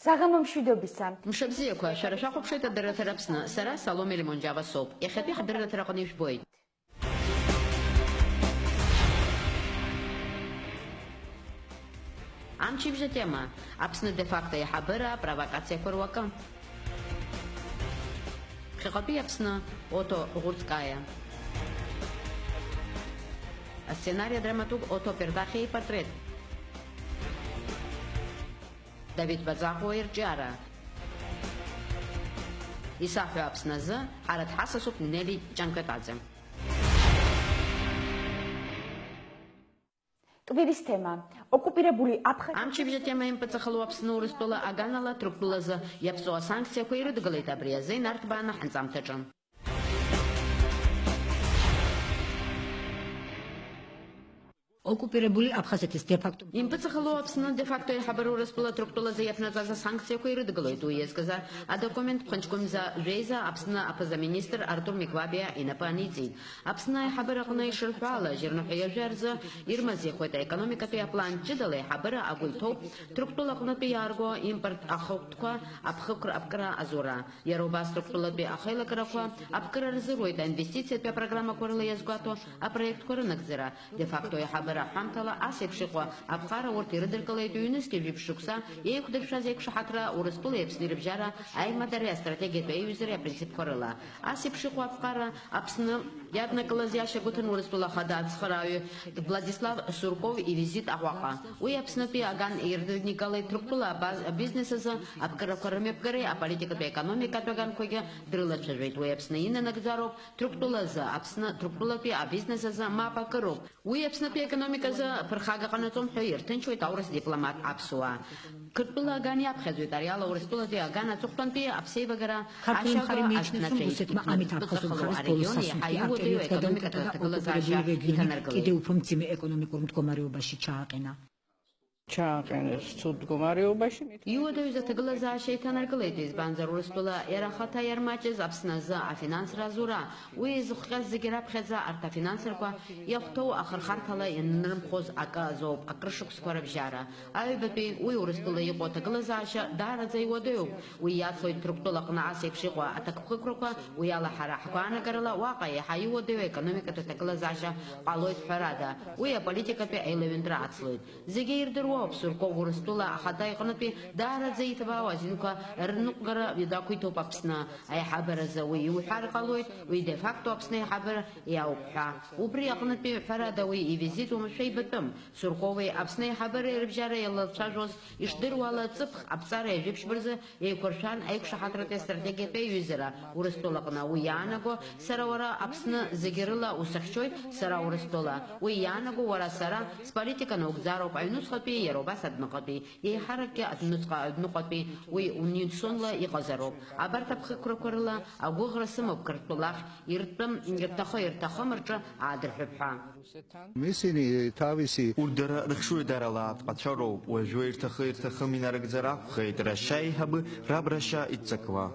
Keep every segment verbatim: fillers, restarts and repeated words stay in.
Саӷа мамшәидоуп исцан. Мшыбзиақәа, шәара шәахәаԥшуеит адырраҭара Аԥсны. Сара Саломе Лимонџьава соуп. Иахьатәи ҳдырраҭараҟны ижәбоит. Амчыбжь атема. Аԥсны де-факто аиҳабыра апровокациақәа руакы. Ԥхьаҟатәи Аԥсны, Ото Гәырҵкаиа. Асценари адраматург Ото Пердахиа ипортрет. Давид Баӡаӷәуа ирҿиара. Исаҳәа Аԥсны азы, ҳара дҳасасуп Нели Ҷанкветаӡе. Квири схема. Окупирабули Абхазия. Амчыбжь атема импыҵахалоу Аԥсны Урыстәыла аганала Ҭырқәтәылазы иаԥҵоу асанкциақәа ирыдгылеит, абри азы инарҭбааны ҳанҵамҭаҿы. Окупирабули Абхазиатис де-факто. Импыҵахалоу Аԥсны де-факто аиҳабыра Урыстәыла Ҭырқәтәылазы иаԥнаҵаз асанкциақәа ирыдгылоит. Уи иазкыз адокумент ԥхынҷкәымза жәеиза Аԥсны аԥыза-министр Артур Миквабиа инапы аниҵеит. Аԥсны аиҳабыраҟны ишырҳәо ала, жьырныҳәа ҩажәа рзы ирмазеихоит аекономикатәи аплан ҷыдала аиҳабыра агәы иҭоуп Ҭырқәтәылаҟнытәи иаарго импорт ахықәкқәа аԥхықәра, аԥкра азура. Иара убас Ҭырқәтәылатәи ахеилакрақәа аԥкра рзыруеит аинвестициатәи апрограммақәа рыла иазгәаҭо апроектқәа рынагӡара. Де-факто аиҳабыра аҳәамҭала ас еиԥш иҟоу аԥҟара урҭ ирыдыркылеит ҩнызқьи жәиԥшь шықәса еиқәдыршәаз еиқәшаҳаҭра Урыстәылеи Аԥсни рыбжьара аимадареи астратегиатәи аиҩызареи апринципқәа рыла. Ас еиԥш иҟоу аԥҟара Аԥсны иаднакылаз иашьа гәыҭан Урыстәыла Ахада ацхырааҩы Владислав Сурков ивизит Аҟәаҟа. Уи Аԥснытәи аган ирыдникылеит Ҭырқәтәыла аба-, абизнес азы аԥкырақәа рымҩаԥгареи аполитикатәи аекономикатәи аганқәагьы дрылацәажәеит. Уи Аԥсны инанагӡароуп, Ҭырқәтәылазы, Аԥсны Ҭырқәтәылатәи абизнес азы мап акыроуп. Уи Аԥснытәи аекономиказы ԥырхага ҟанаҵом ҳәа ирҭынчуеит аурыс дипломат аԥсуаа. Қырҭтәыла аган иаԥхьаӡоит, ари ала Урыстәылатәи аган аҵыхәтәантәи аԥсеивагара ашьагәара азҭнаҵәеит. Икны дыҵахало арегион еиҳа иуадаҩу аекономикатә аҭагылазаашьа иҭанаргылеит. Чааҟьаны сцуп Гомарио Баши. Иуадаҩыз аҭагылазаашьа иҭанаргылеит, избанзар Урыстәыла иара ахаҭа иармаҷыз Аԥсны азы афинансра азура, уи изыхҟьаз зегьы раԥхьаӡа арҭ афинансрақәа иахәҭоу ахырхарҭала ианнырымхоз акы азоуп, акыр шықәсқәа рыбжьара. Аҩбатәи, уи Урыстәыла иҟоу аҭагылазаашьа даараӡа иуадаҩуп. Уи иацлоит Ҭырқәтәылаҟны ас еиԥш иҟоу аҭакԥхықәрақәа, уи ала ҳара ҳгәаанагарала уаҟа еиҳа иуадаҩу аекономикатә аҭагылазаашьа ҟалоит ҳәарада. Уи аполитикатәи аилаҩынтра ацлоит. Зегьы ирдыруа ауп, Сурков Урыстәыла ахада иҟнытәи даараӡа иҭбаау азинқәа рныҟәгара дақәиҭуп Аԥсны. Аиҳабаразы уи иуҳәар ҟалоит, уи де-факто Аԥсны аиҳабыра иауп ҳәа. Убри аҟнытәи ҳәарада уи ивизит уамашәа ибатәым. Суркови Аԥсны аиҳабыреи рыбжьара иалацәажәоз ишдыруа ала, ҵыԥх аԥҵара жәиԥшьба рзы еиқәыршәан аиқәшаҳаҭратәи астратегиатәи аиҩызара Урыстәылаҟны. Уи иаанаго, сара уара Аԥсны зегьы рыла усыхьчоит, сара Урыстәыла. Уи иаанаго, уара сара сполитика наугӡароуп, аҩнуҵҟатәи, иара убас адәныҟатәи, еиҳаракгьы адәныҵҟа-, адәныҟатәи, уи унисонла иҟазароуп. Абарҭ аԥхықәрақәа рыла агәыӷра сымоуп Қырҭтәылахь иртәым, ирҭахы-ирҭахым рҿы аадырҳәып ҳәа. Мисини, Тависи. Урҭ дара рыхшыҩ дарала аҭҟацәа роуп. Уажәы ирҭахы-ирҭахым инарыгӡар акәхеит, рашьа еиҳабы раб рашьа идҵакуа.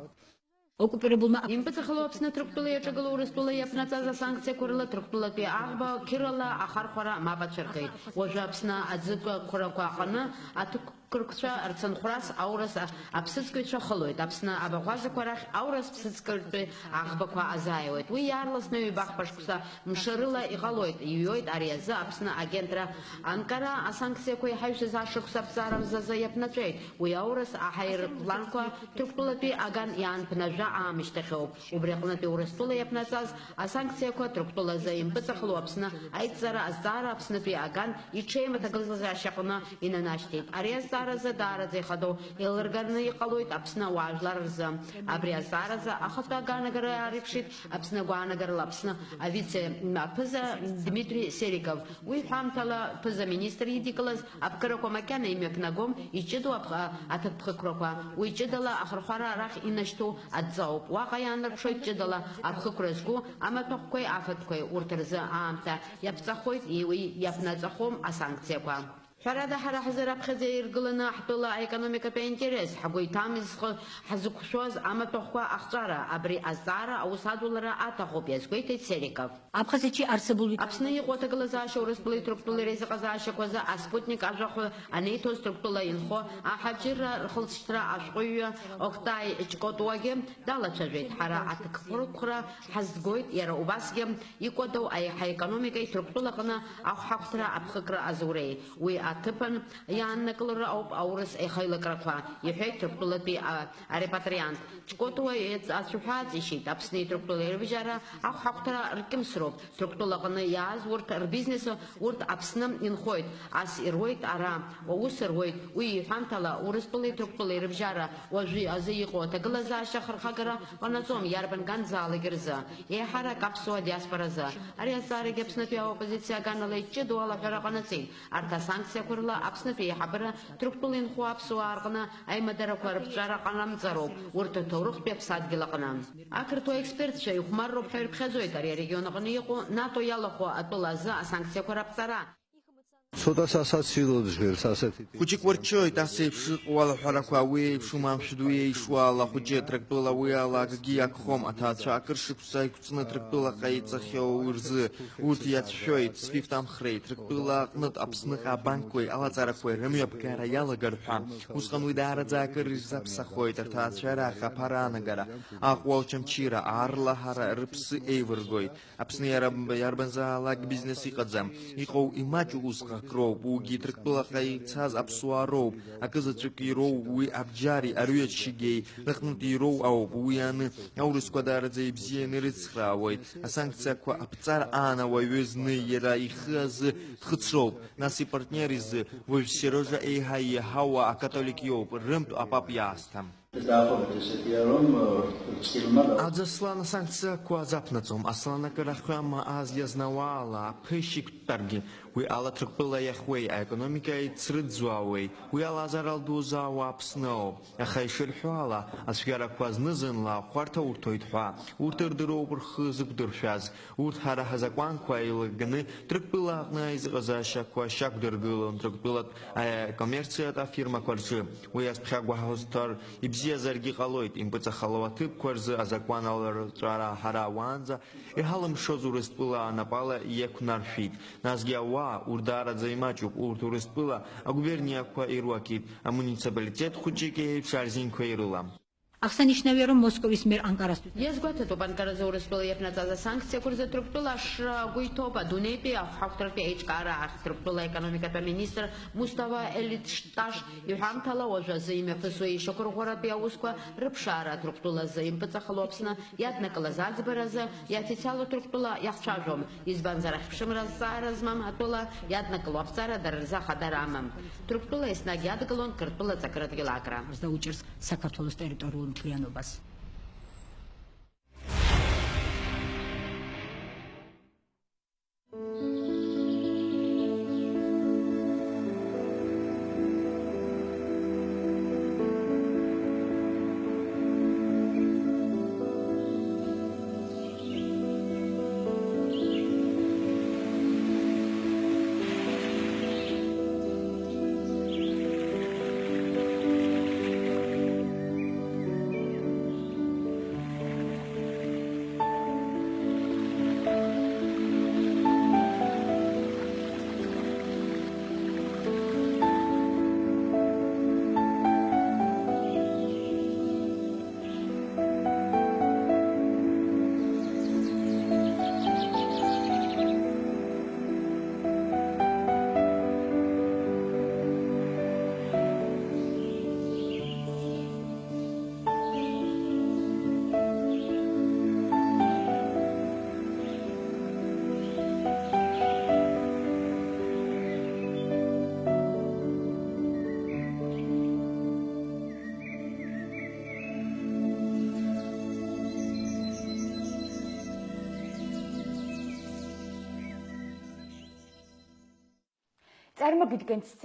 Окупирабылма. Импыҵахалоу Аԥсны Ҭырқәтәыла иаҿагылоу Урыстәыла иаԥнаҵаз асанкциақәа рыла Ҭырқәтәылатәи аӷба қьырала ахархәара мап ацәырхеит. Уажәы Аԥсны аӡытәқәарақәа аҟны аҭыԥ Қырқәцәа рцынхәрас аурыс аԥсыӡкыҩцәа хылоит. Аԥсны абаӷәазақәа рахь аурыс ԥсыӡкыҩтәи аӷбақәа азааиуеит. Уи иаарласны ҩба-хԥа шықәса мшарыла иҟалоит, иҩуеит. Ари азы Аԥсны агентра Анкара асанкциақәа иҳаҩсыз ашықәс аԥҵара мзазы иаԥнаҵәеит. Уи аурыс аҳаирпланқәа Ҭырқәтәылатәи аган иаанԥнажәа аамышьҭахьоуп. Убри аҟнытәи Урыстәыла иаԥнаҵаз асанкциақәа Ҭырқәтәылазы импыҵахыло Аԥсны аидҵара азҵаара Аԥснытәи аган иҽеим аҭагылазаашьаҟны инанашьҭит. Ари азҵааразы даараӡа ихадоу еилырганы иҟалоит Аԥсны ауаажәлар рзы. Абри азҵааразы ахатәы аганагара иаарԥшит Аԥсны агәаанагарала Аԥсны авице аԥыза Дмитри Сериков. Уи ҳәамҭала ԥыза-министр идикылаз аԥкырақәа макьана имҩаԥнагом, иҷыдоу аԥх-, аҭакԥхықәрақәа, уи ҷыдала ахырхәара арахь инашьҭу адҵа ауп. Уаҟа иаанарԥшуеит ҷыдала аԥхықәра зку амаҭәахәқәеи афатәқәеи, урҭ рзы аамҭа иаԥҵахоит, уи иаԥнаҵахом асанкциақәа. Ҳәарада, ҳара ҳзы раԥхьаӡа иргыланы ҳтәыла аекономикатә аинтерес, ҳгәы иҭам изхы ҳзықәшәоз амаҭәахәқәа ахҵәара, абри азҵаара аус адулара аҭахуп, иазгәеиҭеит Сериков. Аԥхьаҵәҟьа арсабулит. Аԥсны иҟоу аҭагылазаашьа Урыстәылеи Ҭырқәтәылеи реизыҟазаашьақәа азы аспутник ажәахә аниҭоз Ҭырқәтәыла инхо аҳаџьырра рхылҵшьҭра ашәҟәыҩҩы Октай Ҷкотуагьы далацәажәеит. Ҳара аҭакԥырқәра ҳазгоит, иара убасгьы икәадоу аиҳа аекономикеи Ҭырқәтәылаҟны ахәҳахәҭра аԥхықәра азуреи. Уи аҭыԥан иааннакылара ауп аурыс аихаҩлакрақәа, иҳәеит Ҭырқәтәылатәи а-, арепатриант. Ҷкотуа иац-, ацәаҳәа аҵишьит, Аԥсни Ҭырқәтәылеи рыбжьара ахәҳахәҭра ркьымсроуп. Ҭырқәтәылаҟны иааз урҭ рбизнес, урҭ Аԥсны инхоит, ас ируеит, ара аус руеит. Уи иҳәамҭала, Урыстәылеи Ҭырқәтәылеи рыбжьара уажәы азы иҟоу аҭагылазаашьа ахырхагара ҟанаҵом иарбан ганзаалак рзы, еиҳарак аԥсуа диаспоразы. Ари азҵаарагьы Аԥснытәи аоппозициа аганала иҷыдоу алаҳәара ҟанаҵеит. Арҭ асанкциақәа рыла Аԥснытәи аиҳабыра Ҭырқәтәыла инхо аԥсуаа рҟны аимадарақәа рыԥҵәара ҟанамҵароуп, урҭ аҭоурыхтәи аԥсадгьыл аҟны. Ақырҭуа експертцәа ихәмарроуп ҳәа ирыԥхьаӡоит ари арегион аҟны иҟоу нато иалахәу атәыла азы асанкциақәа раԥҵара. Цота са сацәшәеит, са саҭеит. Хәыҷык уарчоит, ас еиԥш ыҟоу алаҳәарақәа, уи еиԥш умамшәд, уи еишуа ала хәыҷы, Ҭырқәтәыла уи ала акгьы иагхом, аҭаацәа акыр шықәса иқәҵны Ҭырқәтәылаҟа иҵахьоу рзы, урҭ иацәшәоит, свифт амхреи, Ҭырқәтәыла аҟнытә Аԥсныҟа абанкқәеи алаҵарақәеи рымҩаԥгара иалагар ҳәа. Усҟан уи даараӡа акыр ирзаԥсахоит, аҭаацәа рахь аԥара анагара, Аҟәа Очамчыра, аарлаҳара рыԥсы еивыргоит. Аԥсны иара-, иарбанзаалак бизнес иҟаӡам. Иҟоу имаҷу усҟак роуп, уигьы Ҭырқәтәылаҟа ицаз аԥсуаа роуп. Акы заҵәык ироу уи абџьари арҩаҽшьыгеи рҟнытә ироу ауп. Уи аны аурысқәа даараӡа ибзианы ирыцхраауеит. Асанкциақәа аԥҵара аан ауаҩы зны иара ихы азы дхыцроуп, нас ипартнер изы. Уажә Сережа еиҳа иаҳауа акатолик иоуп, рымтә апап иаасҭа. Аӡ Аслан асанкциақәа азаԥнаҵом. Аслан акыр ахҩа ма аз иазнауа ала, аԥышә иқәтәаргьы, уи ала Ҭырқәтәыла иахьуеи, аекономика ицрыӡуауеи, уи ала азарал ду зауа Аԥсны ауп. Аха ишырҳәо ала, ацәгьарақәа зны-зынла ахәарҭа урҭоит ҳәа, урҭ рдыруоуп рхы зықәдыршәаз. Урҭ ҳара ҳазакәанқәа еилаганы Ҭырқәтәыла аҟны аизыҟазаашьақәа шьақәдыргылон, Ҭырқәтәылатә, аи-, коммерциатә афирмақәа рҿы. Уи азԥхьагәаҳәо сҭар ибзиазаргьы ҟалоит, импыҵахало аҭыԥқәа рзы азакәан аларҵәара ҳара уаанӡа иҳалымшоз Урыстәыла анапала иақәнаршәит. Насгьы ауаа, урҭ даараӡа имаҷуп, урҭ Урыстәыла агуберниақәа ируакит, амуниципалитет хәыҷык еиԥш арзинқәа ирыла. Ахсанишьнавиаром Москвис мер Анкарас. Иазгәаҭатәуп, Анкаразы Урыстәыла иаԥнаҵаз асанкциақәа рзы Ҭырқәтәыла ашра агәы иҭоуп. Адунеитәи ахәҳахәҭратәи аиҿкаара ахь Ҭырқәтәыла аекономикатә аминистр Мустава Элитшташ иҳәамҭала, уажәазы имҩаԥысуа ишьақәырӷәӷәаратәи аусқәа рыԥшаара, Ҭырқәтәыла азы импыҵахало Аԥсны иаднакылаз аӡбаразы, иофициалу Ҭырқәтәыла иахцәажәом. Избанзар, ахьԥшымра азҵаара змам атәыла иаднакыло аԥҵара дара рзы ахадара амам. Ҭырқәтәыла еснагь иадгылон Қырҭтәыла ҵакыратә еилакра. Зда уҷырс Сақаҭәалус teritoriul მთლიანობას.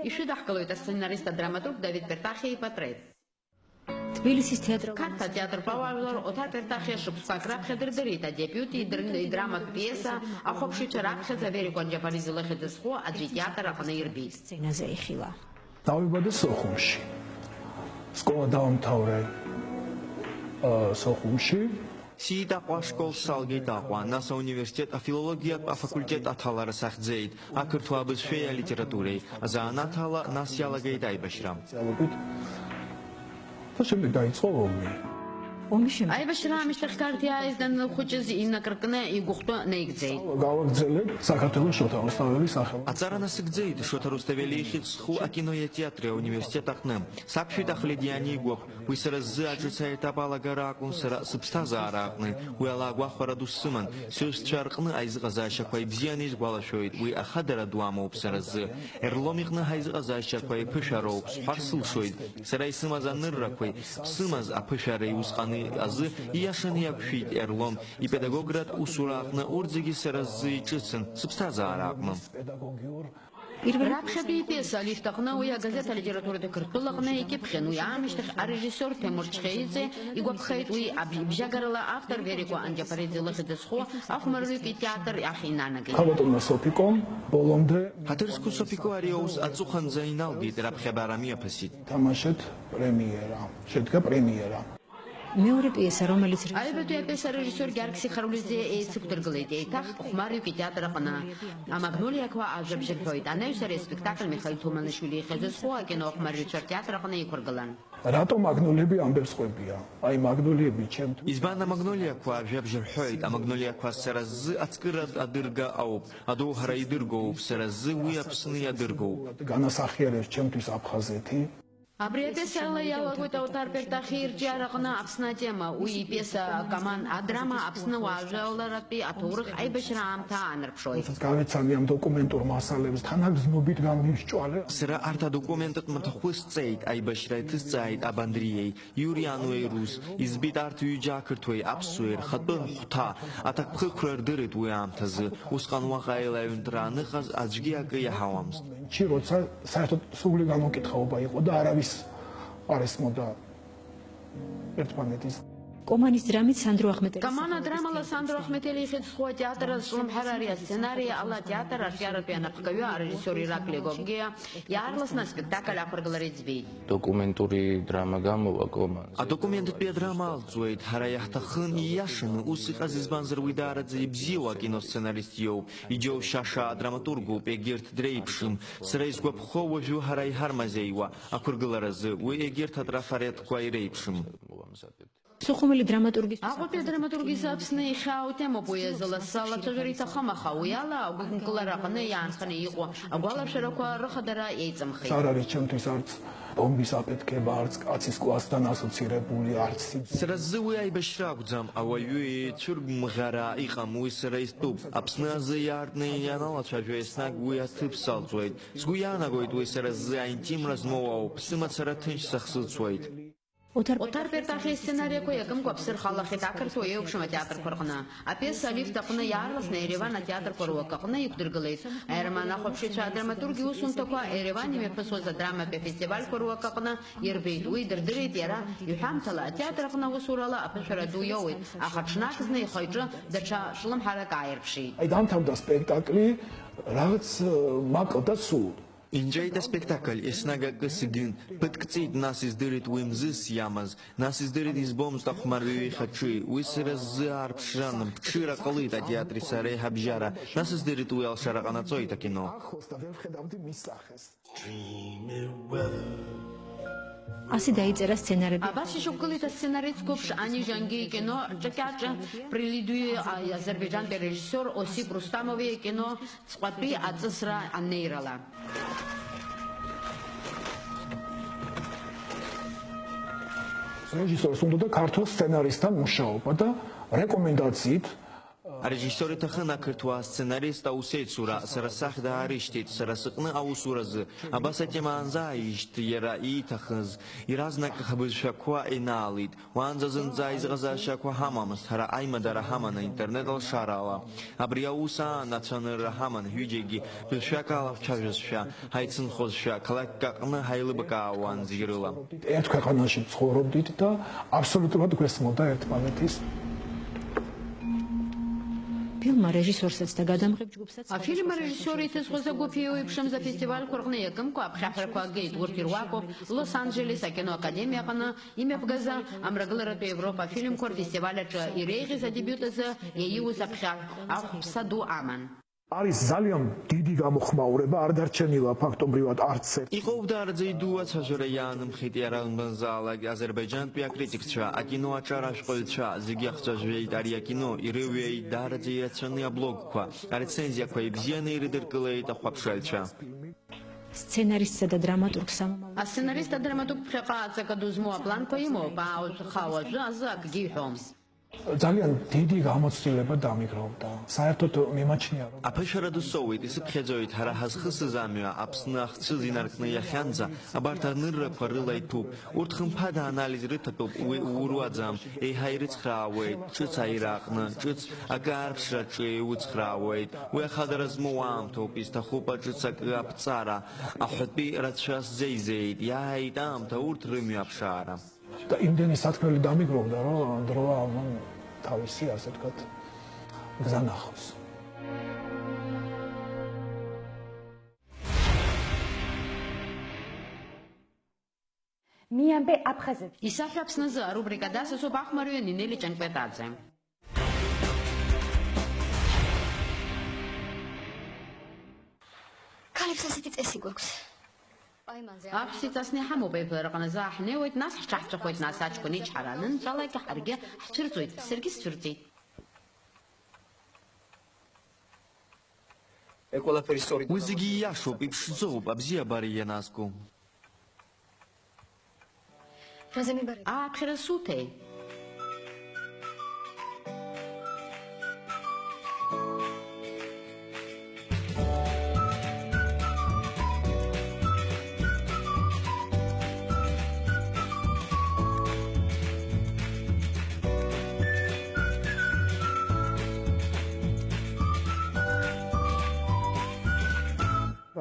Ишәыдаҳкылоит асценарист адраматург Давид Пертахиа ипатреҭ. Тбилисис театр. Қарҭ атеатртә ауаажәлар Оҭар Пертахиа шықәсқәак раԥхьа дырдырит, адебиут идр-, идраматә пиеса ахәаԥшыҩцәа раԥхьаӡа Верико Анџьабариӡе лыхьӡ зху аӡәы итеатр аҟны ирбеит. Сценазы ихила. Давибаде Сохумши. Скола даамҭалрай, а, Сохумши. Сиит Аҟәа ашкол салгеит Аҟәа, нас ауниверситет афилологиатә афакультет аҭалара сахьӡеит, ақырҭуа абызшәеи алитературеи азанааҭ ала, нас иалагеит аибашьра. Иалагеит. Ҭашьынтәи даиҵоума? Омишьын. Аибашьра аамышьҭахь Қарҭ иааиз данхәыҷыз инакыркны игәыхәтәы наигӡеит. Галак Ӡелег, Сақаҭело Шоҭа Русҭавели сахьала. Аҵара насыгӡеит Шоҭа Русҭавели ихьӡ зху акинои атеатри ауниверситет аҟны. Саԥхьоит Ахледиани игәахә. Уи сара сзы аҿыц аетап алагара акәын, сара сыԥсҭазаара аҟны. Уи ала агәахәара ду сыман. Сҩызцәа рҟны аизыҟазаашьақәа ибзианы исгәалашәоит. Уи ахадара ду амоуп сара сзы. Ерлом иҟны ҳаизыҟазаашьақәа еиԥышәароуп, сҳәар сылшоит. Сара исымаз аныррақәеи, сымаз аԥышәареи усҟан азы ииашаны иақәшәеит Ерлом ипедагогратә усура аҟны, урҭ зегьы сара сзы иҿыцын, сыԥсҭазаара аҟны. Раԥхьатәи ипиеса алифт аҟны уи агазеҭ алитературатә Қырҭтәыла аҟны икьыԥхьын, уи аамышьҭахь арежиссиор Ҭемур Чхеиӡе игәаԥхеит уи аб-, ибжьагарала автор Верико Анџьабариӡе лыхьӡ зху ахәмарҩык итеатр ахь инанагеит. Қабатон Насопиком, Болонде. Ҳаҭыр зқәу Сопико ари аус аҵыхәанӡа иналгеит, раԥхьа абар амҩаԥысит. Тамашет премиера, შედგა პრემიერა. მეორე პიესა, რომელიც რეჟისორი აიბადვი აპიესა რეჟისორ გიორგი სიხარულიძე ეიცықәдыргылеит, еиҭах хәмарҩык итеатр аҟны. Амагнолиақәа ажәабжь рҳәоит. Анаҩс ари аспектакль Михаил Ҭуманлишвили ихьӡ зху акино ахәмарҩцәа ртеатр аҟны иқәыргылан. Რატო მაგნოლიები ამბებს ყვებია? აი, მაგნოლიები ჩემთვის. Избан амагнолиақәа ажәабжь рҳәоит? Амагнолиақәа сара сзы ацкыра адырга ауп. Адоуҳара идыргоуп, сара сзы уи Аԥсны иадыргоуп. განასახიერებს ჩემთვის აფხაზეთი. Абри апиесала иалагоит Оҭар Пертахиа ирҿиараҟны Аԥсны атема. Уи ипиеса Каман адрама Аԥсны уаажәларратәи аҭоурых аибашьра аамҭа аанарԥшуеит. Როდესაც გავეცანი ამ დოკუმენტურ მასალებს, თანაგრძნობით გამიმსჭვალე. Сара арҭ адокументатә маҭәахәы сҵеит, аибашьра иҭысҵааит Абандриеи Иуриануеи рус, избеит арҭ ҩыџьа ақырҭуеи аԥсуеи рхатәы ҳәҭа, аҭакԥхықәра рдырит уи аамҭазы, усҟан уаҟа аилаҩынтра аныҟаз аӡәгьы акы иаҳауамызт. Чи, როცა საერთოდ სრული გამოკითხაობა იყო და არავის არ ესმოდა ერთმანეთის. Команис драмит Сандро Ахметели. Каман адрамала Сандро Ахметели ихьӡ зху атеатр азҿлымҳара ари асценари ала атеатр арҿиаратәи анапхгаҩы арежиссиор Ираклио Гогиа иаарласны аспектакль ақәыргылара иӡбеит. Документури драма გამოვა კომანს. Адокументатәи адрама алҵуеит, ҳара иаҳҭахын ииашаны ус иҟаз, избанзар уи даараӡа ибзиоу акиносценарист иоуп, иџьоушьаша адраматургуп, егьырҭ дреиԥшым. Сара исгәаԥхо уажәы ҳара иҳармазеиуа ақәыргыларазы уи егьырҭ атрафаретқәа иреиԥшым. Сухумели драматургис. Аҟәатәи адраматург изы Аԥсны ихьаау темоуп уи азы лассы алацәажәара иҭахым, аха уи ала агәынкылара аҟны иаанханы иҟоу агәалашәарақәа рыхадара еиҵамхеит. Сара Ричардтәи арц Бомбის აფეთქება არც კაცის კლასთან ასოცირებული არც სიძ- Сара сзы уи аибашьра акәӡам, ауаҩы еицәыргәмӷьара иҟам, уи сара истәуп. Аԥсны азы иаартны ианалацәажәо еснагь уи аҭыԥ салҵуеит. Сгәы иаанагоит, уи сара сзы аинтимра змоу ауп, сымацара ҭынч сахсыцуеит. Оҭар Оҭар Пертахиа исценариақәа иакымкәа аԥсы рхалахьеит ақырҭуа еиуеиԥшым атеатрқәа рҟны. Апиеса алифт аҟны иаарласны Ереван атеатрқәа руак аҟны иқәдыргылеит. Аерман ахәаԥшыҩцәа адраматург иусумҭақәа Ереван имҩаԥысуаз адраматә афестивальқәа руак аҟны ирбеит. Уи дырдырит иара иҳәамҭала, атеатр аҟны аусурала аԥышәара ду иоуеит, аха ҽнак зны ихы-иҿы даҽа ҿлымҳарак ааирԥшит. აი, დამთავრდა სპექტაკლი, რაღაც, ე, მაკლდა სულ. Инҵәеит аспектакль, еснагь акы сыгын. Ԥыҭк ҵит, нас издырит уи мзызс иамаз. Нас издырит избомызт ахәмарҩы ихаҿы. Уи сара сзы аарԥшран, мчыра ҟалеит атеатри сареи ҳабжьара. Нас издырит уи алшара ҟанаҵоит акино. Асы დაიწერა სცენარები. Абас ишьақәгылеит асценарист қәыԥш Ани Жанги икино Ҿакьаҿа, прелюдиа азербайџьантәи арежиссиор Осип Рустамови икино Ҵҟәатәи аҵысра анеирала. რეჟისორს უნდა ქართულ სცენარისტთან მუშაობა და რეკომენდაციით Арежиссиор иҭахын ақырҭуа асценарист аусеицура, сара сахь даарышьҭит, сара сыҟны аусуразы. Абас атема анзааишьҭ, иара ииҭахыз, иаразнак ҳбызшәақәа инаалеит. Уаанӡа зынӡа аизыҟазаашьақәа ҳамамызт, ҳара аимадара ҳаман аинтернет алшарала. Абри аус аан ацәанырра ҳаман, ҩыџьагьы бызшәак алаҳцәажәозшәа, ҳаицынхозшәа, қалақьк аҟны ҳаилыбакаауан зегь рыла. Ერთ ქვეყანაში ცხოვრობდით და აბსოლუტურად გვესმოდა ერთმანეთის. Фильм арежиссиорსაც და გადამღებ ჯგუფსაც. Афильм арежиссиор иҭызхуаз агәыԥ еиуеиԥшым афестивальқәа рҟны иакымкәа аԥхьаҳәрақәа агеит. Урҭ ируакуп Лос-Анџелес акиноакадемиа аҟны имҩаԥгаз Амрагыларатәи Европа афильмқәа рфестиваль аҿы иреиӷьыз адебиут азы иаиуз аԥхьаҳә ахәԥса ду аман. არის ძალიან დიდი გამოხმაურება, არ დარჩენილა ფაქტობრივად არც ერთი. Иҟоуп даараӡа иду ацәажәара иаанымхеит иара нбанзаалак азербайџьантәи акритикцәа, акино аҿар ашәҟәыҩҩцәа, зегьы ахцәажәеит ари акино, ирыҩеит даараӡа ирацәаны аблогқәа, арецензиақәа ибзианы ирыдыркылеит ахәаԥшыҩцәа. Сценаристсა და დრამატურგს ამომავლეს. Асценарист адраматург ԥхьаҟа аҵакы ду змоу апланқәа имоуп, аха уажәы азы акгьы иҳәом. ძალიან დიდი გამოცდილება დამიგროვდა. საერთოდ მემაჩნია, რომ Аԥышәара ду соуит, исыԥхьаӡоит, ҳара ҳазхысыз амҩа, Аԥсны ахцәы инаркны иахьанӡа, абарҭ аныррақәа рыла иҭәуп. Урҭ хымԥада анализ рыҭатәуп, уи ууруаӡам, еиҳа ирыцхраауеит, ҿыц аира аҟны, ҿыц акы арԥшраҿы еиуцхраауеит. Уи ахадара змоу аамҭоуп, изҭахуп аҿыц акы аԥҵара. Аҳәатәи рацәа сзеизеит, иааит аамҭа урҭ рымҩа аԥшаара. და იმდენი სათქმელი დამიგროვდა, რომ დროა ამან თავისი, ასე ვთქვათ, გზა ნახოს. მიამბე აფხაზეთს. Исаҳәа Аԥсназы арубрика дасасуп ахәмарҩы Нинели Ҷанкәетаӡе. Калипсо, ასეთი წესი გვაქვს. Аҳәса иҵасны иҳамоуп, еиԥылараҟны заа ҳнеиуеит, нас ҳҽаҳҵәахуеит, нас аҷкәын ичҳара анынҵәалак ҳаргьы ҳцәырҵуеит, саргьы сцәырҵит. Уи зегьы ииашоуп, иԥшӡоуп, абзиабара ианазго. Ааԥхьара суҭеи?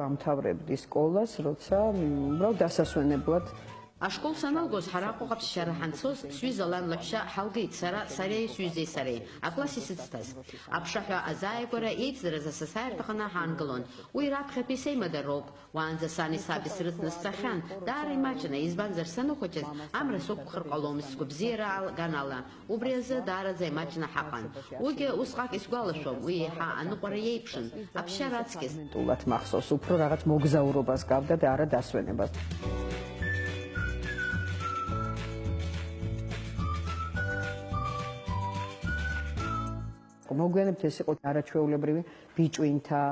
Вамთავრებდი სკოლას, როცა, მ, უბრალოდ დასასვენებლად. Ашкол саналгоз, ҳара Аҟәаҟа ԥсшьара ҳанцоз, сҩыза лан лаҳәшьа ҳалгеит, сара, сареи сҩызеи сареи, акласс исыцҭаз. Аԥшаҳәа азааигәара еицдыраз асасааирҭаҟны ҳаангылон. Уи раԥхьатәи сеимадароуп. Уаанӡа сани саби срыцны сцахьан. Даара имаҷны, избанзар, саныхәыҷыз, амра сықәхар ҟаломызт сгәабзиара ал-, ганала. Убри азы даараӡа имаҷны ҳаҟан. Уигьы усҟак исгәалашәом, уи еиҳа аныҟәара иеиԥшын, аԥсшьара аҵкьыс. Ментулат махсус, უფრო რაღაც მოგზაურობას გავდა და არა დასვენებას. მოგვიანებით ეს იყო არაჩვეულებრივი ბიჭვინთა.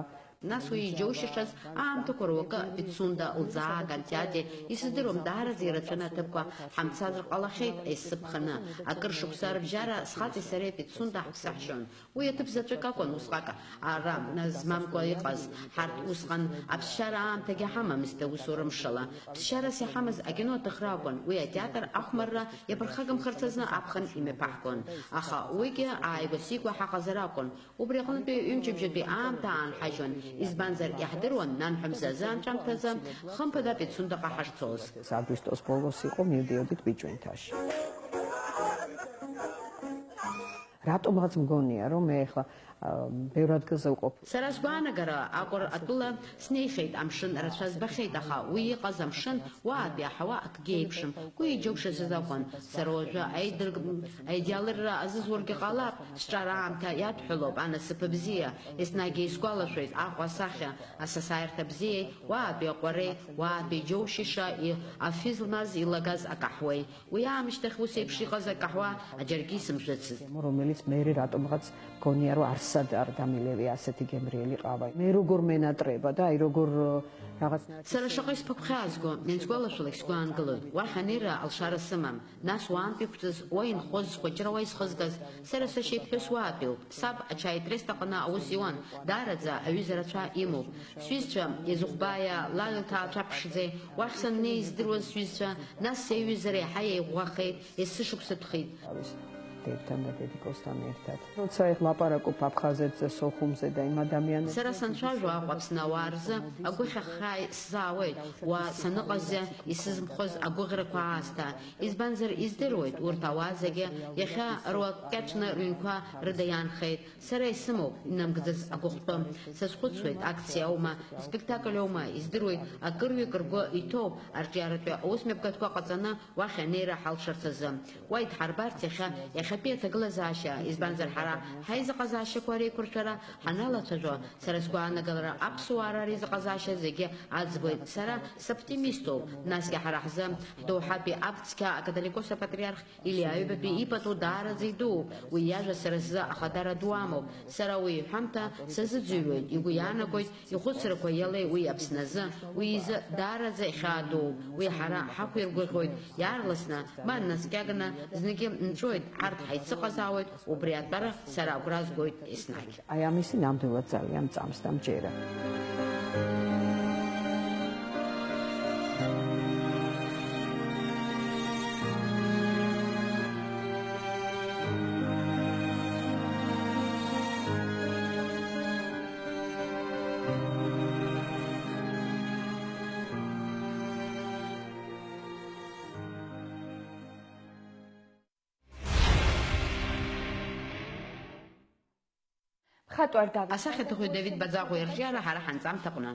Нас уи иџьоушьашаз аамҭақәа руакы Пицунда, Лӡаа, Гантиади, исыздыруам, даараӡа ирацәаны аҭыԥқәа ҳамцазар ҟалахьеит, есыԥханы. Акыр шықәса рыбжьара схаҵеи сареи Пицунда ҳаԥсаҳшьон. Уи аҭыԥ заҵәык акәын усҟак ара змамкәа иҟаз. Ҳарҭ усҟан аԥсшьара аамҭагьы ҳамамызт аусура мшала. Ԥсшьарас иҳамаз акино аҭыхра акәын, уи атеатр ахәмарра иаԥырхагамхарц азы аԥхын имҩаԥаҳгон. Аха уигьы ааигәа-сигәа ҳаҟазар акәын. Убри аҟнытәи ҩынтәыбжьатәи аамҭа аанҳажьуан, избанзар, иаҳдыруан, нанҳәа мза азы анҵәамҭазы хымԥада Пицундаҟа ҳашцоз. Августос ბოლოს იყო, მივდიოდით ბიჭვინთაში. რატომღაც მგონია, რომ მე ეხლა, ა, ბევრ ადგილზე ვყოფ. Сара сгәаанагара, Аҟәара атәыла снеихьеит, амшын рацәа збахьеит, аха уи иҟаз амшын, уаатәи аҳауа акгьы еиԥшым. Уи иџьоушьашаз акәын. Сара уажәы аидырк-, аидиалырра азызургьы ҟалап, сҿар аамҭа иадҳәалоуп анасыԥ бзиа. Еснагь исгәалашәоит Аҟәа асахьа, асасааирҭа бзиеи, уаатәи аҟәареи, уаатәи иџьоушьаша, и-, афы змаз, илагаз акаҳуеи. Уи аамышьҭахь ус еиԥш иҟаз акаҳуа аџьаргьы исымжәыцызт. Რომელიც მე რე რატომღაც მგონია, რომ არსად არ დამილევია ასეთი გემრიელი ყავა. მე როგორ მენატრება და აი როგორ, რაღაცნაირად. Сара шаҟа исԥыԥхьаазго, меансгәалашәалак сгәаанкылоит. Уахь анеира алшара сымам. Нас уаантә иқәҵыз, уа инхоз зхәыҷра уа исхызгаз, сара сашьа иԥҳәыс уаатәиуп. Саб ачаи трест аҟны аус иуан, даараӡа аҩыза рацәа имоуп. Сҩызцәа, изыхәбааиа, лал лҭаацәа ԥшӡеи, уахь саннеи издыруаз сҩызцәа, нас сеиҩызара еиҳа еиӷәӷәахеит, есышықәса ҭәхит. Авис дедთან და дедикოსთან ერთად. როცა ეხლა ლაპარაკობ აფხაზეთზე, სოხუმზე და იმ ადამიანებზე. Сара санцәажәо Аҟәа Аԥсны ауаа рзы, агәыхь аххаа сзаауеит, уа саныҟазы исызмхоз агәыӷрақәа аасҭа, избанзар, издыруеит, урҭ ауаа зегьы иахьа руакы кьаҿны рыҩнқәа рыда иаанхеит. Сара исымоуп инамгӡац агәыхәтәы. Сазхәыцуеит, акциа аума, спектакль аума, издыруеит, акырҩык ргәы иҭоуп арҿиаратәи аусмҩаԥгатәқәа ҟаҵаны уахь анеира ҳалшарц азы. Уа идҳарбарц иахьа, иахьатәи аҭагылазаашьа, избанзар, ҳара ҳаизыҟазаашьақәа реиқәыршәара ҳаналацәажәо, сара сгәаанагалара аԥсуаа рара реизыҟазаашьа зегьы аӡбоит. Сара соптимистоуп, насгьы ҳара ҳзы ҳдоуҳатәи аб цқьа акатоликос апатриарх Илиа аҩбатәи ипату даараӡа идууп, уи иажәа сара сзы ахадара ду амоуп. Сара уи иҳәамҭа сазыӡырҩуеит, игәы иаанагоит, ихәыцрақәа иалеи уи Аԥсны азы, уи изы даараӡа ихьаа дууп. Уи ҳара ҳақәиргәыӷьуеит иаарласны, ма наскьаганы, зныгьы нҵәоит, ҳарҭ ҳаицыҟазаауеит, убри атәара сара агәра згоит еснагь. Ai, amisi nambdevlat zavjam camstam čera. Хатуар Давид. Асахьаҭыхҩы Давид Баӡаҟәа ирҿиара ҳара ҳанҵамҭаҟны.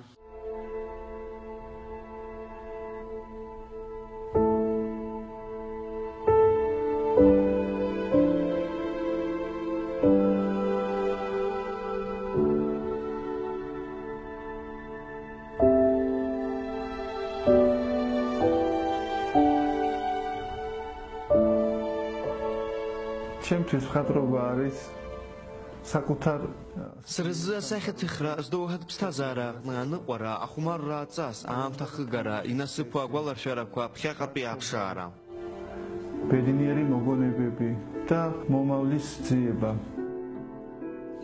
ჩემთვის მხატვრობა არის საკუთარ Сара сзы асахьаҭыхра здоуҳатә ԥсҭазаара аҟны аныҟәара, ахәмарра аҵас, аамҭа ахыгара, инасыԥу агәаларшәарақәа ԥхьаҟатәи аԥшаара. Бединიერი მოგონებები და მომავლის ძიება.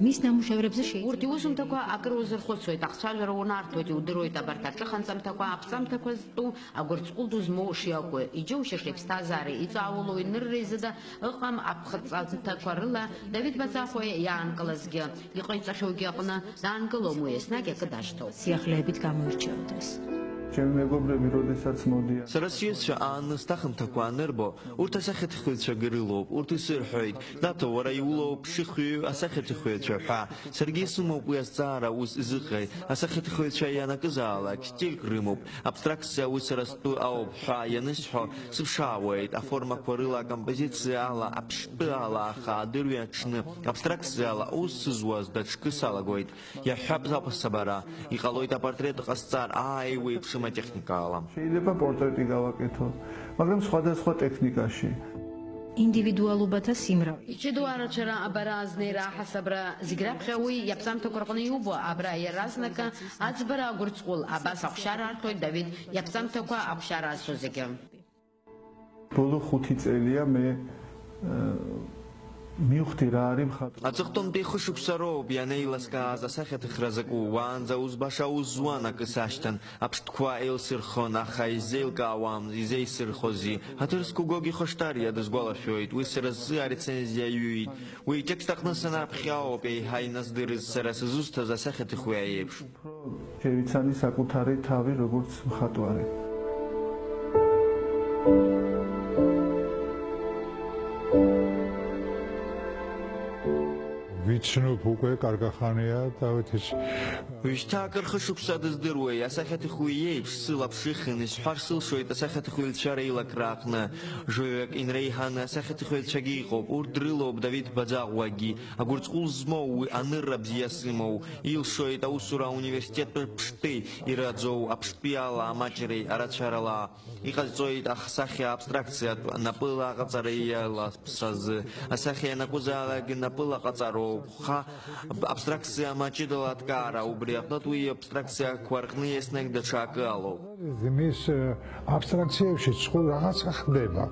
მის ნამუშევრებზე შეიძლება. Урҭ иусумҭақәа акыр узырхәыцуеит, ахцәажәара унарҭоит, иудыруеит абарҭ аҿыханҵамҭақәа, аԥҵамҭақәа зтәу, агәырҵҟәыл ду змоу шиакәу, иџьоушьаша иԥсҭазаара иҵаулоу инырра изыда ыҟам аԥхыҵамҭақәа рыла Давид Баӡаҟәа иаанкылазгьы, иҟаиҵахьоугьы аҟны даангылом уи, еснагь акы дашьҭоуп. სიახლეებით გამოირჩეოდეს. ჩემი მეგობრები, როდესაც მოდიან. Сара сҩызцәа ааны сҭахымҭақәа анырбо, урҭ асахьаҭыхҩцәа гырылоуп, урҭ исырҳәоит, Даҭо, уара иулоуп ԥшьыхҩҩы асахьаҭыхҩцәа ҳәа. Саргьы исымоуп уи азҵаара, ус изыҟаи? Асахьаҭыхҩцәа ианакызаалак, стильк рымоуп. Абстракциа уи сара стәы ауп ҳәа ианысҳәо, сыԥшаауеит, аформақәа рыла, акомпозициа ала, аԥштәы ала, аха адырҩаҽны абстракциа ала аус сызуаз даҽакы салагоит. Иаҳҳәап, заҟәа сабара, иҟалоит апортрет ҟасҵар, ааи, уеиԥшым атехникала. შეიძლება პორტრეტი გავაკეთო, მაგრამ სხვადასხვა ტექნიკაში. ინდივიდუალობათა სიმრავლე. Иҷыдоу арацәара абара азнеира аҳасабра зегь раԥхьа уи иаԥҵамҭақәа рҟны иубо, абра иаразнакы аӡбара агәырҵҟәыл, абас ахәшьара арҭоит Давид иаԥҵамҭақәа ахәшьара азҭо зегьы. ბოლო ხუთი წელია მე, ა, მივხვდი რა არის მხატვრობა. Аҵыхәтәантәи хышықәса роуп ианеиласкааз асахьаҭыхра закәу, уаанӡа ус баша аус зуан, акы сашьҭан, аԥштәқәа еилсырхон, аха изеилкаауамызт, изеисырхози. Ҳаҭыр зқәгогьы Хәашҭариа дысгәалашәоит, уи сара сзы арецензиа иҩит. Уи атекст аҟны санаԥхьа ауп еиҳа иназдырыз сара сызусҭаз асахьаҭыхҩы аиеиԥш. Pro, შევიცანი საკუთარი თავი როგორც მხატვარი. Which Ҽнуп, угәы каргаханиа, Давид ич. Уажәшьҭа акыр хышықәса дыздыруеи, асахьаҭыхҩы иеиԥш, сылаԥш ихын, исҳәар сылшоит асахьаҭыхҩцәа реилакра аҟны. Жәаҩак инреиҳаны асахьаҭыхҩцәагьы иҟоуп, урҭ дрылоуп Давид Баӡаӷәагьы. Агәырҵҟәыл змоу уи, анырра бзиа сымоу, илшоит аусура ауниверситеттә ԥштәи ираӡоу аԥштәи ала амаҷреи арацәарала. Иҟазҵоит асахьа абстракциатә напыла аҟаҵара иалаԥсазы. Асахьа ианакәызаалак напыла ҟаҵароуп. Ха абстракциа маҷыдала аҭкаара, убри аҟнытә уи абстракциақәа рҟны еснагь даҽа акы алоуп. Зымис абстракциа еиԥш ицҟәы раӷац ахбеба.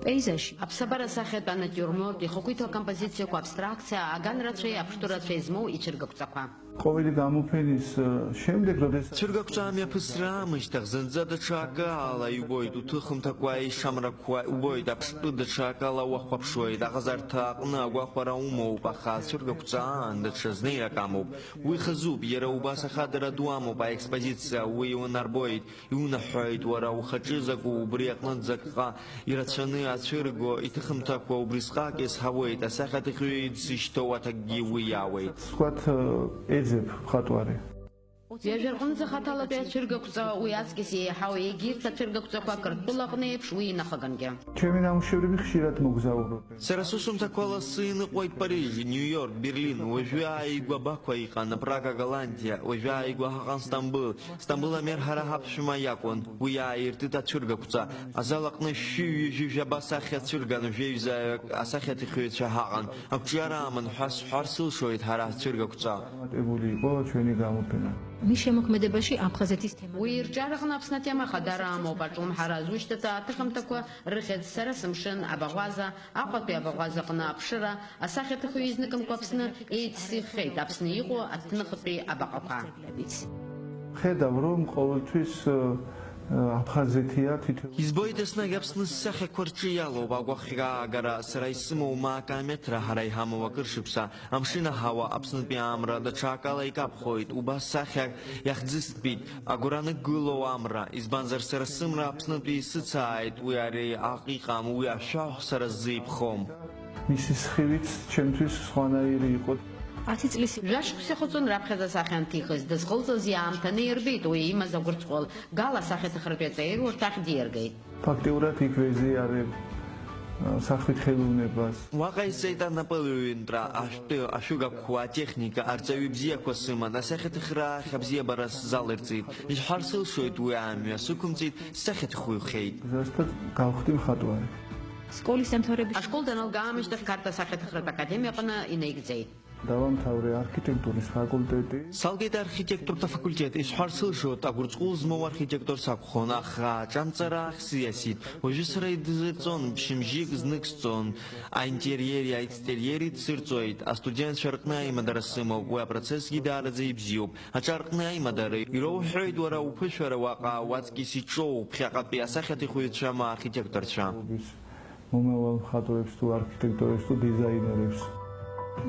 Пейзажь. Аԥсабара асахьатә анатиурморт, ихақәиҭу акомпозициақәа, абстракциа, аган рацәеи аԥштәы рацәеи змоу ицәыргақәҵақәа. ყოველი გამოფენის შემდეგ, როდესაც Цәыргақәҵа амҩаԥысра аамышьҭахь зынӡа даҽа акы ала иубоит, уҭыхымҭақәа аишамрақәа убоит, аԥштәы даҽа акала уахәаԥшуеит, аҟазарҭа аҟны агәахәара умоуп, аха ацәыргақәҵа аан даҽа знеирак амоуп. Уи хазуп, иара убас ахадара ду амоуп аекспозициа, уи иунарбоит, иунаҳәоит, уара ухаҿы закәу, убри аҟны ӡакҟа ирацәаны ацәырго иҭыхымҭақәа убрысҟак иазҳауеит, асахьаҭыхҩы дзышьҭоу аҭакгьы уи иауеит. ვთქვათ, ეძებ მხატვარი. Ҩажәа рҟынӡа хаҭалатәи ацәыргақәҵа уи аҵкьыс еиҳау, егьырҭ ацәыргақәҵақәа Қырҭтәыла аҟны еиԥш уи инахагангьы. ჩემი ნამუშევრები ხშირად მოგზაურობენ. Сара сусумҭақәа лассы иныҟәоит Париж, Ниу-Иорк, Берлин, уажәы ааигәа Бақәа иҟан, Прага, Голландиа, уажәы ааигәа ҳаҟан Стамбыл. Стамбыл амер ҳара ҳаԥшәма иакәын, уи иааиртит ацәыргақәҵа. Азал аҟны шәи-ҩажәи жәаба сахьа цәырган, жәеизаҩык асахьаҭыхҩцәа ҳаҟан. Ақәҿиара аман ҳәа сҳәар сылшоит ҳара ҳцәыргақәҵа. წარმატებული იყო ჩვენი გამოფენა. მის შემოქმედებაში აფხაზეთის თემა. Уи ирҿиараҟны Аԥсны атема хадара амоуп, аҿлымҳара азушьҭаҭа аҭыхымҭақәа рыхьӡ, Сара сымшын, Абаӷәаза, Аҟәатәи абаӷәаза аҟны аԥшыра, асахьаҭыхҩы изныкымкәа Аԥсны еициххеит, Аԥсны иҟоу аҭныхтәи абаҟақәа. ხედავ, რომ ყოველთვის აფხაზეთია თითო. Избоит, еснагь Аԥсны ссахьақәа рҿы иалоуп агәахьаагара, сара исымоу ма акаметра ҳара иҳамоу акыр шықәса, амшын аҳауа, Аԥснытәи амра даҽакала икаԥхоит, убас сахьак иахӡыстәит, агәра анықәгылоу амра, избанзар сара сымра Аԥснытәи исыцааит, уи ари аҟ иҟам, уи ашәахә сара сзы иԥхом. მისი სხივიც ჩემთვის სხვანაირი იყო. ათი წლის Жәа-шықәса ихыҵуан раԥхьаӡа асахьа анҭихыз, дызҟылҵоз иаамҭаны ирбеит уи имаз агәырҵҟәыл, Гала асахьаҭыхратәи аҵаирурҭ ахь диаргеит. ფაქტიურად იქ ვეზიარებ სახვითი ხელოვნებას. Уаҟа исҵеит анапылаҩынтәра, ашәтәы, ашәыгақәа, атехника, арҵаҩы бзиақәа сыман, асахьаҭыхра ахь абзиабара сзалырҵеит. Ишҳәар сылшоит, уи амҩа сықәымҵит, сахьаҭыхҩхеит. Застат გავხდი მხატვარი. სკოლის დამთავრების Ашкол даналга аамышьҭахь Қарҭ асахьаҭыхратә академиаҟны инаигӡеит. დავამთავრე არქიტექტურის ფაკულტეტი. Салгеит архитектуртә афакультет, исҳәар сылшоит, агәырҵҟәыл змоу архитектор сакәхон, аха аҿамҵара ахь сиасит. Уажәы сара идызырҵон, ԥшьымжьык знык сҵон, аинтериери аекстериери дсырҵоит, астудентцәа рҟны аимадара сымоуп, уи апроцессгьы даараӡа ибзиоуп. Аҿар рҟны аимадара, ироуҳәоит уара уԥышәара уаҟа уаҵкьыс иҿоу, ԥхьаҟатәи асахьаҭыхҩцәа ма архитекторцәа. მომავალ მხატვრებს თუ არქიტექტორებს თუ დიზაინერებს.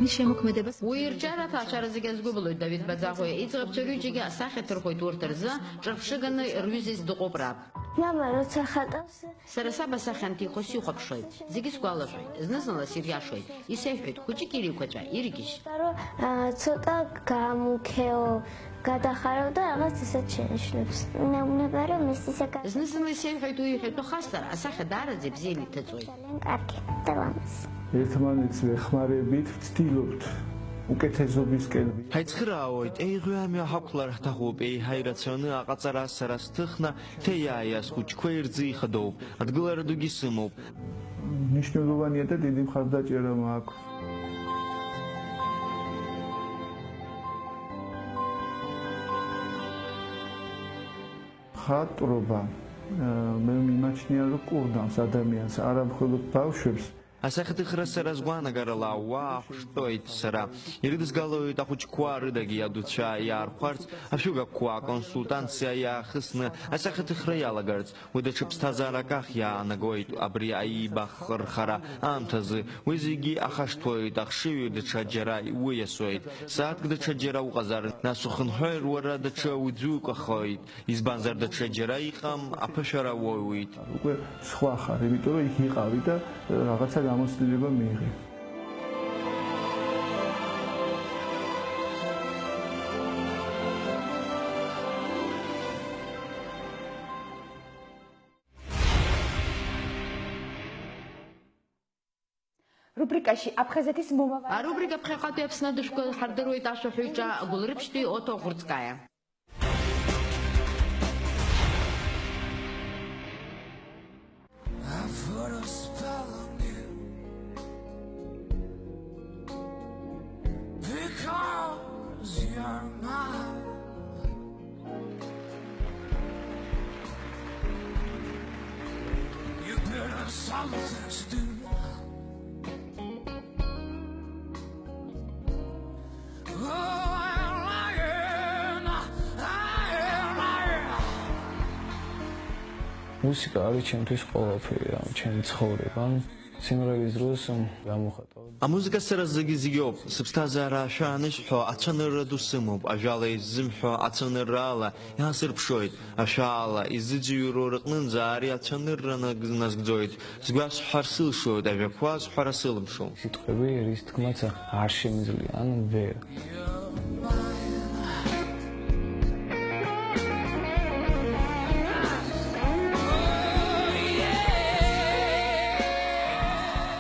მის შემოქმედებას Уи ирҿиара аҭаацәара зегьы азгәыбылоит, Давид Баӡаӷәиа иӡӷабцәа рҩыџьагьы асахьаҭырхоит урҭ рзы, ҿырԥшыганы рҩыза дыҟоуп раб. Мама, როცა ხატავს, Сара саб асахьа анҭихуа сихәаԥшуеит, зегьы сгәалашәоит, зны-зынла сириашоит, исеиҳәоит, хәыҷык иреиқәаҵәа, иргьежь. რომ ცოტა გამუქეო, გადახარო და რაღაც ისეთ შენიშნებს. მეუბნება, რომ ის ისე გა- Зны-зынла исеиҳәоит уи иҳәатәы хасҵар, асахьа даараӡа ибзианы иҭыҵуеит. ძალიან კარგი და ლამაზი. ერთმანეთს ვეხმარებით, ვცდილობთ უკეთესობის კელვი. Ҳаицхыраауеит, еиӷьу амҩа ҳақәлар ҳҭахуп, еиҳа ирацәаны аҟаҵара сара сҭыхны, ҭеиааиас хәыҷқәа ирзы ихадоуп, адгылара дугьы сымоуп. მნიშვნელოვანია და დიდი მხარდაჭერა მაქვს. მხატვრობა, მე მიმაჩნია, რომ კურნავს ადამიანს, არა მხოლოდ ბავშვებს. Асахьаҭыхра сара сгәаанагарала уа ахәшәтәуеит сара. Ирыдызгалоит ахәыҷқәа рыдагьы адуцәа иаархәарц, ашәыгақәа аконсультациа иаахысны асахьаҭыхра иалагарц. Уи даҽа ԥсҭазаарак ахь иаанагоит, абри аибахырхара аамҭазы. Уи зегьы ахашҭуеит, ахшыҩ даҽа џьара уиасуеит. Сааҭк даҽа џьара уҟазар, нас ухынҳәыр уара даҽа уӡәыкахоит. Избанзар даҽа џьара иҟам, аԥышәара уоуеит. უკვე სხვა ხარ, იმიტომ რომ იქ იყავი და რაღაცა გამოცდილება მიიღე. Рубрикаში აფხაზეთის მომავალი. Არუბრიკა აფხაზეთის Аԥсны адәышқәа ҳардыруеит ашәаҳәаҩ ҿа Гәылрыԥшьтәи Оҭо Ӷәырҵкаиа. I put a spell on you because you're mine. You better something to do. Музыка არის ჩემთვის ყველაფერი, რა, ჩემი ცხოვრება. სიმღერების დროს გამოხატავ. Амузыка сара зегьы-зегьоуп. Сыԥсҭазаара ашәа анысҳәо, ацәанырра ду сымоуп. Ажәала иззымҳәо ацәанырра ала иаасырԥшуеит. Ашәаала изыӡырҩуа рыҟнынӡа ари ацәанырра наг-, назгӡоит. Сгәасҳәар сылшоит, ажәақәа сҳәара сылымшом. Ситყვები, რის თქმაც არ შემიძლია, ანუ ვერ.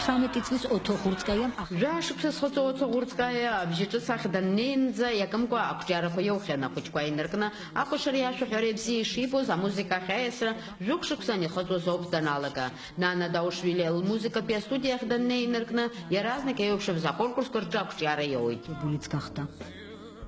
Ҽанეტი წლის ოთო ღურწკაიამ ах- Жәаа шықәса зхыҵуа Оҭо Ӷәырҵкаиа абжьы ҿыц ахь даннеинӡа иакымкәа ақәҿиарақәа иоухьан, ахәыҷқәа инаркны акәашареи ашәаҳәареи бзиа ишибоз, амузыка ахь аиасра жәохә шықәса анихыҵуаз ауп даналага. Нана Даушвили лмузыкатәи астудиа ахь даннеи инаркны, иаразнак еиуеиԥшымз аконкурсқәа рҿы ақәҿиара иоуеит. Гәылиҵ гахта.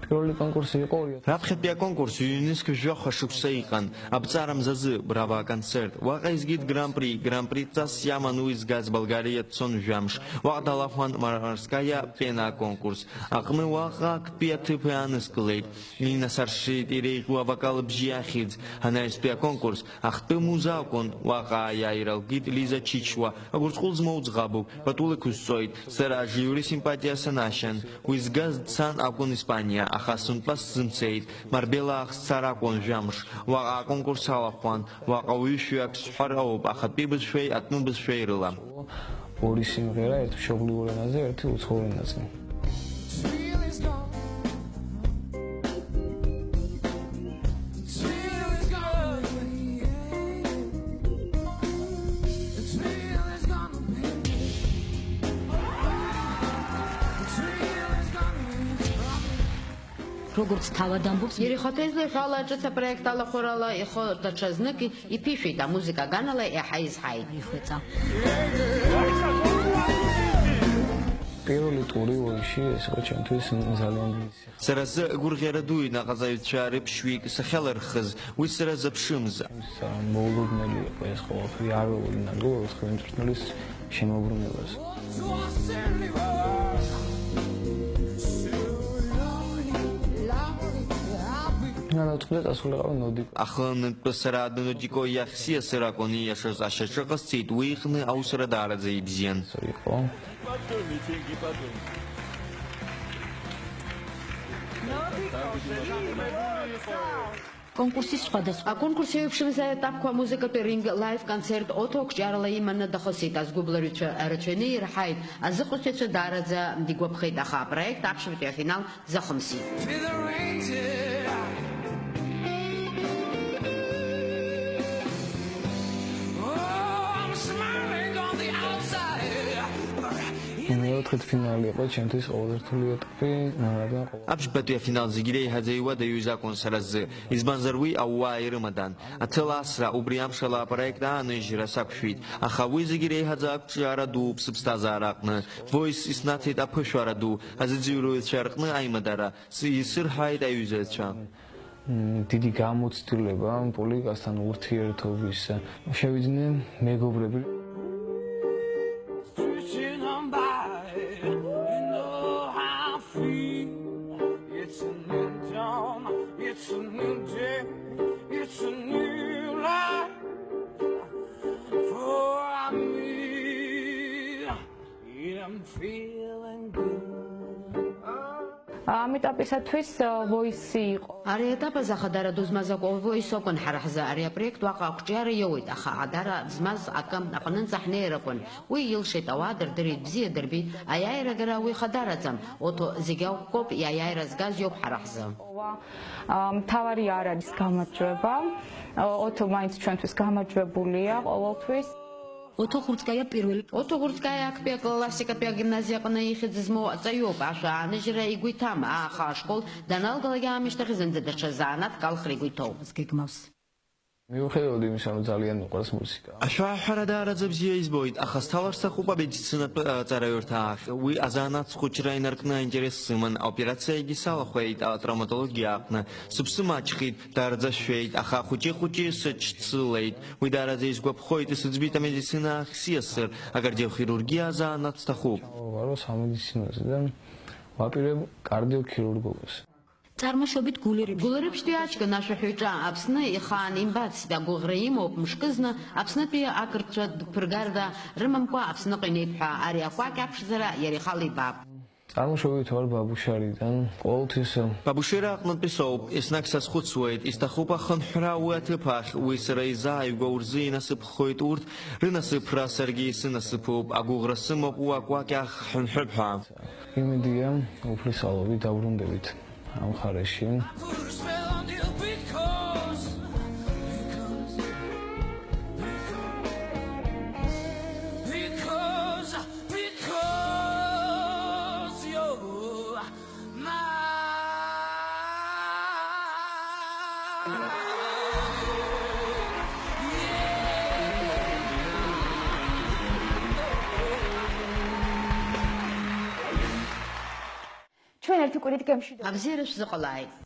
Первый конкурс იყო. Раԥхьатәи аконкурс ҩнызқь жәохә ашықәса иҟан, Абҵара мзазы, Браво аконцерт. Уаҟа изгеит Гран-при, Гран-при ҵас иаман уи згаз Болгариа дцон жәамш. Уаҟа далахәан Морская пена аконкурс аҟны, уаҟа актәи аҭыԥ иааныскылеит. Инасаршеит иреиӷьу авокал бжьи ахьӡ. Анаҩстәи аконкурс ахтәы муза акәын, уаҟа аиааира лкит Лиза Чичуа, агәырҵҟәыл змоу ӡӷабуп, пату лықәызҵоит. Сара ажиури симпатиа санашьан, уи згаз дцан акәын Испаниа, аха сынтәа сзымцеит. Марбелаах сцар акәын жәамш, уаҟа аконкурс алахәуан, уаҟа уаҩы-шәҩык сҳәар ауп, ахатәи бызшәеи атәым бызшәеи рыла. ორი სიმღერა, ერთი მშობლიურ ენაზე, ერთი უცხოურ ენაზე. როგორც თავად ამბობს, Иара ихаҭа излеиӷьу ала, ҿыц апроект алахәарала ихы даҽазнык иԥишәеит, амузыка аганала еиҳа изҳаит. Ихеҵа. პირველი ტური ვოიში, ეს იყო ჩემთვის ძალიან. Сара сзы гәырӷьара дуит аҟазаҩцәа рыԥшьҩык сахьалырхыз, уи сара зыԥшымз. Моулуднელი იყო ეს ყველაფერი, არ ველოდი ნამდვილად ოთხი წლის შემოbrunებას. Нана, откуда асулიყავი ნოდი? Ახლა ნოტა სარადნო დიკო იახსია სერაკონი იაშოს აშაჭყას ციტუიხნ აუსრა დაარაძე იბზიან. იყო. კონკურსის სხვადასხვა. Аконкурс еиуеиԥшымзааит аетапқәа амузыкатәи ринг лайв концерт Оҭо ақәҿиарала иманы дахысит, азгәыблаҩцәа рацәаҩны ирҳаит, азыҟәшьцәа даараӡа дигәаԥхеит, аха апроект аԥшьбатәи афинал захымсит. მეოთხე ფინალი იყო ჩემთვის ყოველთვიურად. Аԥшьбатәи афинал зегь реиҳаӡа иуадаҩыз акәын сара сзы, избанзар уи аууаа ирымадан. Аҭыл асра, убри амшала апроект ааныжьра сақәшәеит, аха уи зегь реиҳаӡа ақәҿиара дууп сыԥсҭазаара аҟны. Voice иснаҭеит аԥышәара ду, азыӡырҩцәа рҟны аимадара, с-, исырҳаит аҩызацәа. М, დიდი გამოცდილება პოლიკასთან ურთიერთობის. შევიდნენ მეგობრები. Switching on by, you know how I feel. It's a new dawn, it's a new day, it's a new life for me. I'm feeling good. ამ ეტაპისათვის, ა, Voice იყო. Ари аетап азы ахадара ду змаз акәу Voice акәын ҳара ҳзы. Ари апроект уаҟа ақәҿиара иоуеит, аха ахадара змаз акы аҟнынӡа ҳнеир акәын. Уи илшеит, ауаа дырдырит, бзиа дырбеит, аиааира агара уи хадараӡам. Оҭо зегь ақәкоуп, иаиааира згаз иоуп ҳара ҳзы. А, მთავარი არ არის გამარჯვება. А, ოთო მაინც ჩვენთვის გამარჯვებულია ყოველთვის. Оҭыхәырцкаиа первый. Оҭыхәырцкаиа актәи аклассикатәи агимназиа аҟны ихьӡ змоу аҵаҩуп, ашәа ааныжьра игәы иҭам, аха ашкол даналгалак аамышьҭахь зынӡа даҽа занааҭк алхра игәы иҭоуп. Згегмас. Მიუხედავად იმისა, რომ ძალიან მიყვარს მუსიკა. Ашәаҳәара даараӡа бзиа избоит, аха сҭалар сҭахуп амедицинатә, ы, ҵараҩырҭа ахь. Уи азанааҭ схәыҷра инаркны аинтерес сыман, аоперациагьы салахәеит атравматологиа аҟны. Сыԥсы маҷхеит, даараӡа сшәеит, аха хәыҷы-хәыҷы сыҽцылеит. Уи даараӡа исгәаԥхоит, исыӡбеит амедицина ахь сиасыр, акардиохирургиа азанааҭ сҭахуп. Варо სამედიცინოზე და ვაპირებ კარდიოქირურგობას. წარმოშობით გულერები. გულერებშტი აჩქა ნაშუჰიჭა აფსნი იხაან იმბაცდა გუღრეიმ ოპმშკызნა აფსნატი აკრჩად ფრგარდა რმამკვა აფსნაყინეფჰა არი აფაკ აფშზარა яриხალი ბაბ. წარმოშობით ვარ ბაბუშარიდან. ყოველთვის ბაბუშერა აყნატისოუп, ესნაკ სასხუცუეთ, ისთახუპა ხნჰრა უათეფახ, უისრეიზა აიგო ურზი ინასып ხოიტ ურთ, რინასიპ რასერგი სინასიპუპ, აგუღრასიმ ოპუაკუაკ ხნჰრებჰა. იმედია, უფლისალობი დაბრუნდებით ამ მხარეში. ჩვენ ერთი კვირით გემშვიდობთ. Абзиара шәзыҟалааит.